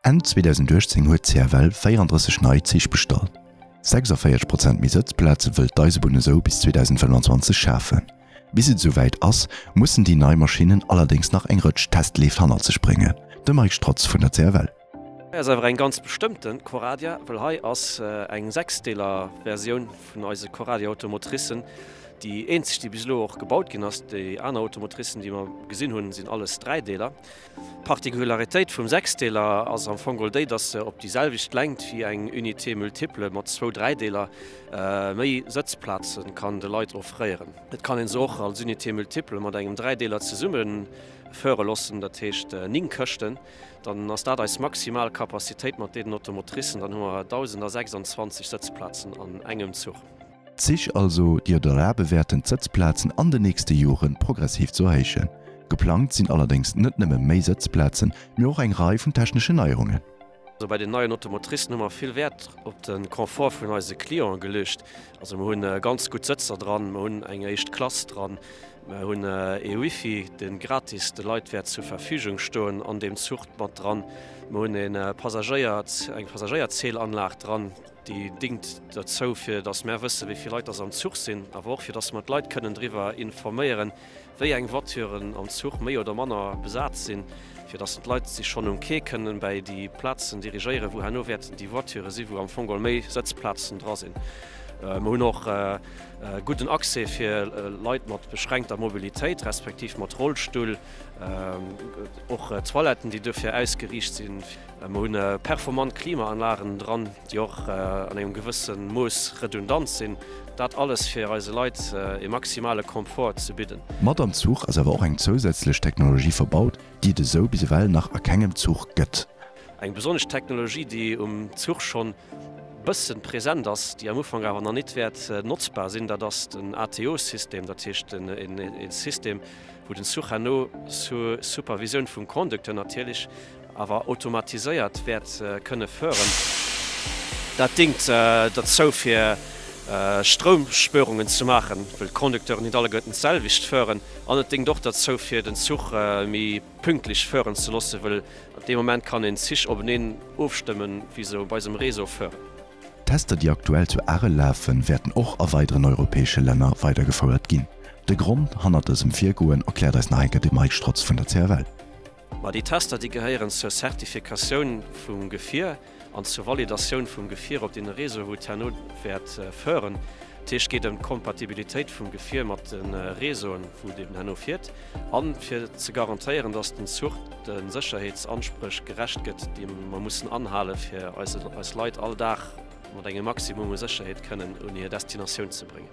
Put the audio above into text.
Enn 2018 huet d'CFL 34 nei Zich bestallt. 46 Prozent méi Sëtzplaze wëllt d'Eisebunn esou bis 2025 schafen. Bis et esou wäit ass, mussen déi nei Maschinnen allerdéngs nach eng Rëtsch Testleef hannert sech bréngen. De Mike Strotz vun der CFL. Hei ass awer eng ganz bestëmmten Coradia, well hei ass eng Sechsdeeler-Versioun vun eise Coradia Automotricen, déi eenzeg déi bis elo och gebaut ginn ass. Déi aner Automotricen déi mer gesinn hunn, sinn alles Dräideeler. D'Particularitéit vum Sechsdeeler ass am Fong geholl déi, dass se op déi selwecht Längt wéi eng Unité multiple mat zwou Dräideeler méi Sëtzplaze kann de Leit offréieren. Et kann ee se och als Unité multiple mat engem Dräideeler zesumme före loossen, dat heescht 9 Këschten. Dann ass dat eis maximal Capacitéit mat deenen Automotricen. Dann hu mer 1.026 Sëtzplazen an engem Zuch. D'Zich also, déi et erlabe wäerten, d'Sëtzplazen an den nächste Jore progressiv ze erhéichen. Geplangt sinn allerdéngs net nëmme méi Sëtzplazen, mee och eng Rei vun techneschen Neierungen. Also bei den neien Automotricen hu mer vill Wäert op de Confort vun eise Clienten geluecht. Also mer hunn ganz gutt Sëtzer dran, mer hunn eng éischt Klass dran, mer hunn ee Wifi, dee gratis de Leit wäert zur Verfügung stoen an deem Zuch mat dran, mer hunn ee Passagéier, eng Passagéierzählanlag dran, Déi dingt dozou, fir datt mär wëssen, wéi vill Leit datt am Zuch sinn, awer och fir datt mer d'Leit kënnen driwwer informéieren, wéi eng Voituren am Zuch méi oder manner besat sinn, fir datt d'Leit sech schonn um Quai kënnen bäi déi Plazen dirigéieren, wou herno wäerten déi Voiture sinn, wou am Fong geholl méi Sëtzplazen dra sinn. Mer hunn och gudden Accès fir Leit mat beschränkter Mobilitéit, respektiv mat Rollstull, och Toiletten, déi dofir ausgeriicht sinn. Mer hunn performant Klimaanlagen dran, déi och an engem gewësse Mooss redundant sinn. Dat alles fir eise Leit e maximale Komfort ze bidden. Mat am Zuch ass awer och eng zousätzlech Technologie verbaut, déi et esou bis ewell nach a kengem Zuch gëtt. Eng besonnesch Technologie, déi um Zuch schonn bëssen present ass, déi am Ufank awer nach nit wäert notzbar sinn, dat ass den ATO-System, dat heescht e System, wou den Zuch herno sous Supervisioun vum Conducteur natierlech, awer automatiséiert wäert kënne föhren. Dat dingt derzou fir Stroumspuerungen ze maachen, well d'Conducteuren nit alleguerten d'selwecht föhren, an et dingt och derzou fir den Zuch méi pünktlech föhren ze loossen, well dee Moment kann een d'Zich openeen ofstëmmen, wéi se op eisem Réseau föhren. D'Tester déi aktuell zu Arel lafen, wäerten och a weideren europäesche Länner weidergefouert ginn. De Grond hannert dësem Virgoen erkläert eis nach eng Kéier de Mike Strotz vun der CFL. Ma déi Tester, déi gehéieren zur Zertifikatioun vum Gefier an zur Validatioun vum Gefier op deene Réseaue wou et herno wäert föhren. Dat heescht, et geet ëm d'Kompatibilitéit vum Gefier mat de Réseauen, wou et eben herno fiert, a fir ze garantéieren, dass den Zuch de Sécherheetsanspréch gerecht gëtt, déi mer mussen anhale fir eis Leit all Dag mat engem Maximum u Sécherheet kënnen un hir Destinatioun ze bréngen.